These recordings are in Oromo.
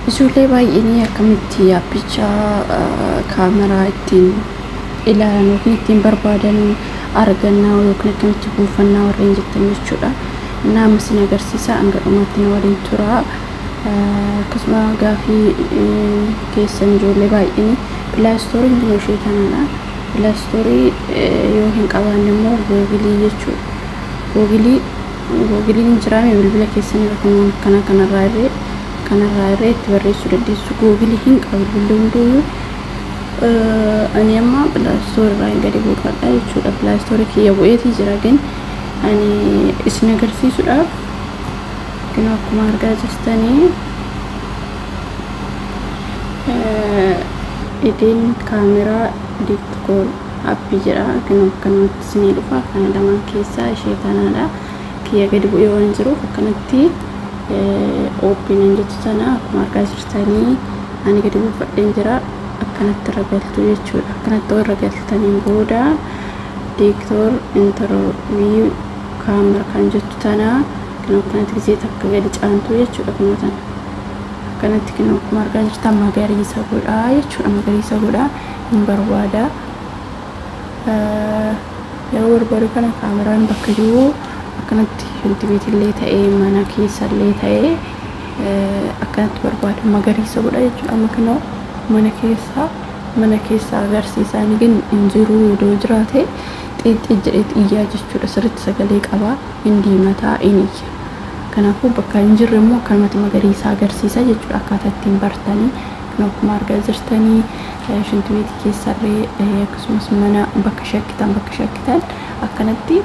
Ijoollee baay'een akkamitti aappicha kaameraa ittiin ilaalan yookiin ittiin barbaadan argannaa yookiin akkamitti buufannaa warreen jettan jechuudha. Nama isin agarsiisa, hanga dhumaatti na waliin tura. Akkasuma gaafii keessan ijoollee baay'een Play Storeiin kun ishee tanaadha. Play Store yoo hin qabaanne immoo Google jechuudha. Googleiin jiraame bilbila keessan irra kun kana kanarraa irree itti barreessuu dandeessu. Google hin qabu bilbilli hunduyyuu. Ani amma Play Store irraa hin gadi buufadha jechuudha. Play Store kiyya bu'eetii jira, gin ani isin agarsiisuudhaaf kun akkuma argaa jirtanii Hidden Camera Detector app jedha. Kun akkanumatti isinii dhufa. Kana lamaan keessaa ishee tanaadha. Kiyya gadi bu'ee waan jiruuf akkanatti open jettu tana akkuma argaa jirtanii ani gadi buufadheen jira. Akkanatti irra galtu jechuudha. Akkanatti irra galtaniin booda detector intruder camera kan jettu tana kan akkanatti gisee takka gadi caantu jechuudha. Kunoo tana akkanatti kan akkuma argaa jirtan magariisa godhaa jechuudha. Magariisa godhaa hin barbaada. Yeroo barbaadu kana kaameraan bakka jiru akkanatti shintibeetillee ta'ee mana keessallee ta'ee akkanatti barbaada, magariisa godha jechuudha. Amma kunoo mana keessa agarsiisaa gin hin jiru. Yoo jiraate xiixxii jedhee iyyaa jechuudha. Sirriitti sagalee qabaa, hin diimataa, hin iyya. Kanaafuu bakka hin jirre immoo akkanumatti magariisa agarsiisa jechuudha. Akkaataa ittiin bartanii kan akkuma argaa jirtanii shintibeetii keessarree akkasumas mana bakka shakkitan akkanatti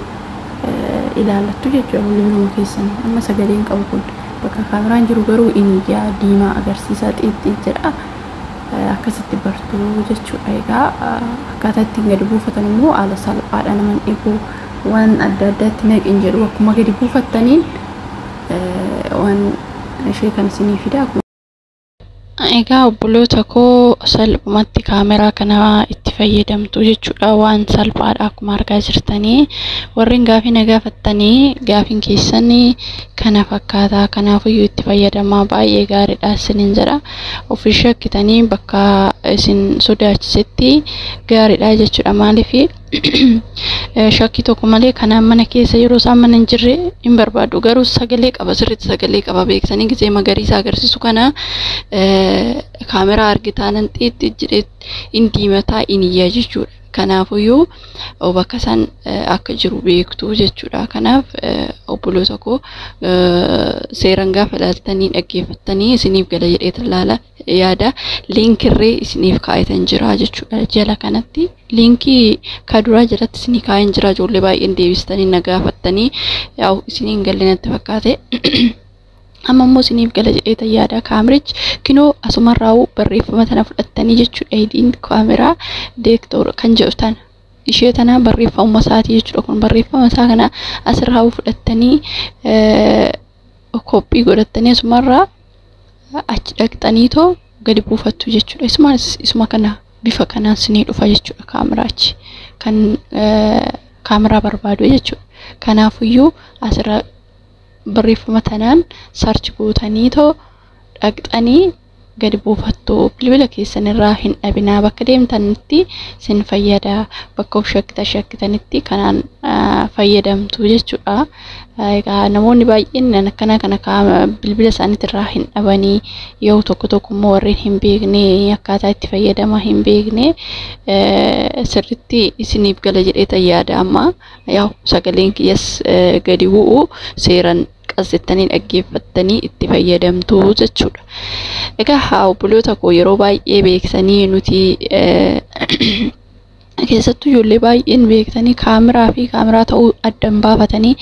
ilaallattu jechuudha bilbiluma keessan. Amma sagaleen qabu kun bakka kaameraan jiru garuu inni iyyaa, diimaa agarsiisa, xiixxii jedha. Akkasitti bartuu jechuudha. Egaa akkaataa ittiin gadi buufatan immoo haala salphaadha, nama dhibu waan adda addaatti naqin jedhu. Akkuma gadi buufattaniin waan ishee kan isinii fida. Egaa obboloota koo, salphumatti kaameraa kana itti fayyadamtu jechuudha. Waan salphaadha akkuma argaa jirtanii. Warreen gaafii na gaafattanii gaafiin keessanii kana fakkaata. Kanaafiyyuu itti fayyadamaa, baay'ee gaariidha isiniin jedha. Ofii shakkitanii bakka isin sodaachisetti gaariidha jechuudha. Maaliif shakkii tokko malee kanaan mana keessa yeroo isaan mana hin jirre hin barbaadu. Garuu sagalee qaba, sirriitti sagalee qaba beeksanii gisee magariisa agarsiisu kana kaameraa argitaanan xiixxi jedhee hin diimataa, hin iyyaa jechuudha. Kanaafuyyuu bakka isaan akka jiru beektu jechuudha. Kanaaf obboloota koo, seeraan gaafa ilaaltanii dhaggeeffattanii isiniif gala jedheetan ilaala yaada. Linkirree isiniif kaa'etan jira jechuudha. Jala kanatti link kaduraa jalatti isinii kaa'een jira. Ijoollee baay'een deebistanii na gaafattanii yaa'u isiniin galle natti fakkaate. Amma immoo isiniif gala jedheetan yaada. Kaamerichi kinoo asumarraa'uu barreeffama tana fudhattanii jechuudha. Hidden Camera Detector kan jedhu tana ishee tana barreeffama isaatii jechuudha. Kun barreeffama isaa kana asirraa fudhattanii copy godhattanii asumarraa achi dhaqxaniitoo gadi buufattu jechuudha. Isuma kana bifa kanaan isinii dhufa jechuudha. Kaameraachi kan kaameraa barbaadu jechuudha. Kanaafuyyuu asirra barreeffama tanaan search gootaniitoo dhaqxanii gadi buufattu. Bilbila keessan irraa hin dhabinaa, bakka deemtanitti sin fayyada, bakka of shakkitanitti kanaan fayyadamtu jechuudha. Egaa namoonni baay'een akkana kana bilbila isaaniitti irraa hin dhabanii yoo tokko tokko immoo warreen hin beekne, akkaataa itti fayyadama hin beekne, sirritti isiniif gala jedhee yaada. Amma yaa'u sagaleen kiyyas gadi bu'u seeran qassettanii dhaggeeffattanii itti fayyadamtu jechuudha. Egaa obboloota koo, yeroo baay'ee beeksanii nuti keessattuu ijoollee baay'een beektanii kaameraa fi kaameraa ta'uu addan baafatanii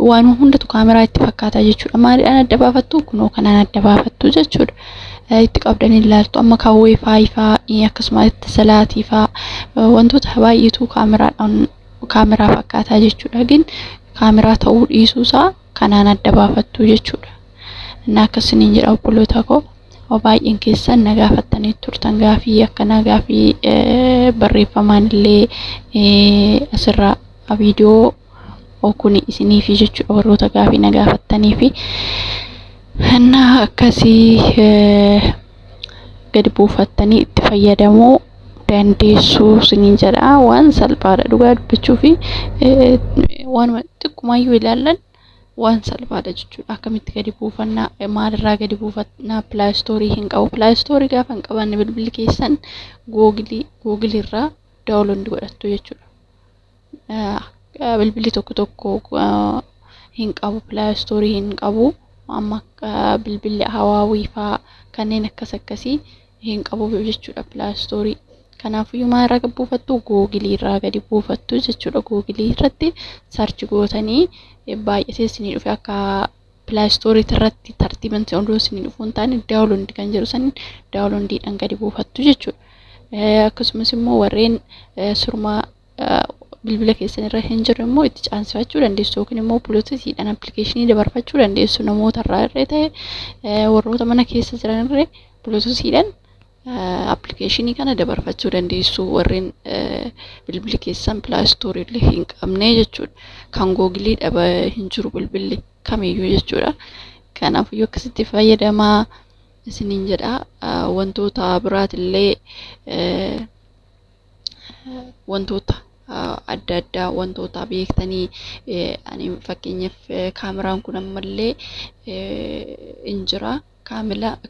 waan hundatu kaameraa itti fakkaata jechuudha. Maaliidhaan adda baafattu? Kunoo kanaan adda baafattu jechuudha. Itti qabdanii ilaaltu. Amma kaawwee faayifaa akkasumas salaatii faa wantoota baay'eetu kaameraadhaan kaameraa fakkaataa jechuudha. Gin kaameraa ta'uu dhiisuusaa kanaan adda baafattu jechuudha. Inni akkasiniin jedha obboloota koo. Baay'een keessan na gaafattanii turtan gaafii akkanaa, gaafii barreeffamaan illee asirraa viidiyoo kun isiniifi jechuudha, warroota gaafii na gaafattanii fi. Innaa akkasii. Gadi buufattanii itti fayyadamuu dandeessuu isiniin jedha. Waan salphaadha dhugaa dubbachuu fi waanuma xiqqumaayyuu ilaallan waan salphaadha jechuudha. Akkamitti gadi buufannaa, maalirraa gadi buufannaa? Play Store hin qabu. Play Store gaafa hin qabaanne bilbilli keessan Google irraa download godhattu jechuudha. Bilbilli tokko tokko hin qabu, Play Store hin qabu. Amma bilbilli Huawei fa'aa kanneen akkas akkasii hin qabu jechuudha Play Store. Kanaafiyyuu maalirraa gadi buufattu? Google irraa gadi buufattu jechuudha. Google irratti search gootanii baay'atee isinii dhufe akka Play Store irratti tartiiban odoo isinii dhufuu hin taane download kan jedhu san downloadiidhaan gadi buufattu jechuudha. Akkasumas immoo warreen surmaa bilbila keessan irra hin jirre immoo itti caansifachuu dandeessu yookiin immoo Bluetoothiidhaan appilikeeshinii dabarfachuu dandeessu namoota irraa irree ta'e warroota mana keessa jiran irree Bluetoothiidhaan appilikeeshinii kana dabarfachuu dandeessu warreen bilbilli keessan Play Store illee hin qabne jechuudha. Kan Google dhaba hin jiru bilbilli kamiyyuu jechuudha. Kanaafuu akkasitti fayyadamaa isiniin jedha. Wantoota biraatillee, wantoota adda addaa, wantoota beektanii ani fakkeenyaaf kaameraan kun ammallee hin jira.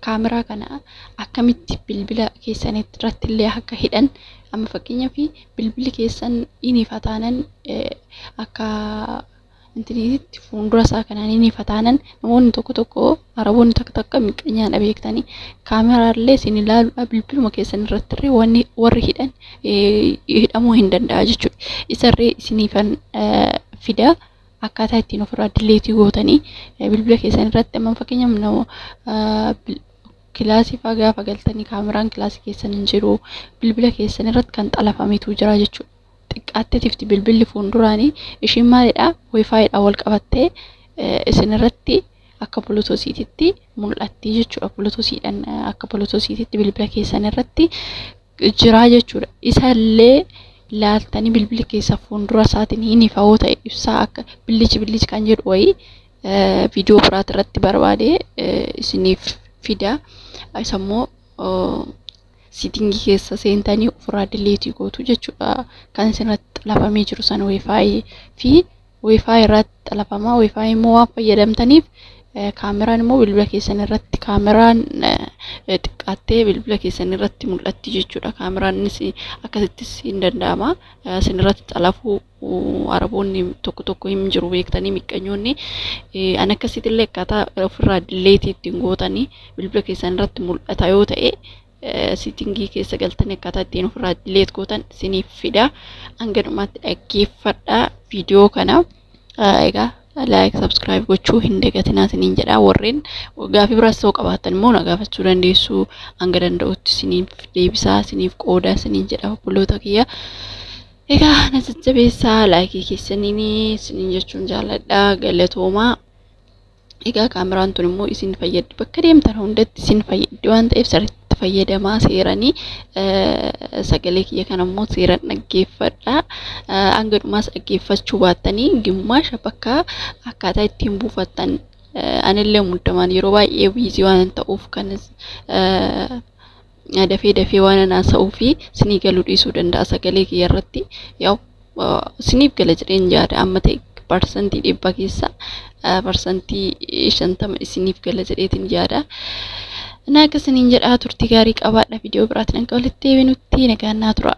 Kaameraa kana akkamitti bilbila keessan irratti illee akka hidhan, amma fakkeenyaaf bilbilli keessan inni ifa taanan akka intiniitti fuuldura isaa kanaan inni ifa taanan, namoonni tokko tokko, araboonni tokko tokko miqqanyaadha beektanii, kaameraallee isin ilaaluudha bilbiluma keessan irratti illee wanni warri hidhan hidhamuu hin danda'a jechuudha. Isarree isiniifan fida akkaataa ittiin ofirraa delete gootanii bilbila keessan irratti. Amma fakkeenyaaf nama kilaasii fa'aa gaafa galtanii kaameraan kilaasii keessan hin jiru, bilbila keessan irratti kan xalafametu jira jechuudha. Xiqqaattee tifti bilbilli fuulduraanii ishiin maalidhaa WiFiidhaan wal qabattee isin irratti akka Bluetoothiitti mul'atti jechuudha. Bluetoothiidhaan akka Bluetoothiitti bilbila keessan irratti jira jechuudha. Isallee laaltanii bilbilli keessa fuuldura isaatiin hin ifa yoo ta'e ibsaa akka billichi billichi kan jedhu wayii viidiyoo biraati irratti barbaade isiniif fida. Isa immoo setting keessa seentanii ofirraa delete gootu jechuudha. Kan isinirratti xalafamee jiru sana WiFi fi WiFi irratti xalafama. WiFi immoo waan fayyadamtaniif kaameraan immoo bilbila keessan irratti kaameraan xiqqaattee bilbila keessan irratti mul'atti jechuudha. Kaameraanis akkasittis hin danda'ama. Isin irratti xalafuu araboonni tokko tokko hin jiru beektanii miqqanyoonni. An akkasitti illee akkaataa ofirraa delete ittiin gootanii bilbila keessan irratti mul'ata yoo ta'e setting keessa galtanii akkaataa ittiin ofirraa delete gootan isiniif fida. Hanga dhumaatti dhaggeeffadhaa viidiyoo kana. Egaa like, subscribe gochuu hin dagatinaa isiniin jedha. Warreen gaafii biraas ta'uu qabaattan immoo na gaafachuu dandeessu, hanga danda'utti isiniif deebisaa, isiniif qoodaa isiniin jedha obboloota kiyya. Egaa na jajjabeessaa like keessaniin isiniin jechuun jaalladha, galatoomaa. Egaa kaameraan tun immoo isin fayyaddi, bakka deemtan hundatti isin fayyaddi waan ta'eef sirriitti fayyadamaa seeranii, sagalee kiyya kana immoo seeraan dhaggeeffadha. Hanga dhumaas dhaggeeffachuu baattanii gimmaasha bakka akkaataa ittiin buufattan anillee muddamaan yeroo baay'ee busy waan ta'uuf kanas dafee dafee waan haasa'uu fi sinii galuu dhiisuu danda'a sagalee kiyya irratti. Yaa'u siniif gala jedheen yaada, amma ta'e 100% keessa 50% isiniif gala jedheetiin yaada. Na akkasiniin jedhaa, turtii gaarii qabaadha, viidiyoo biraatiin akka walitti deebinutti nagaan naa tura.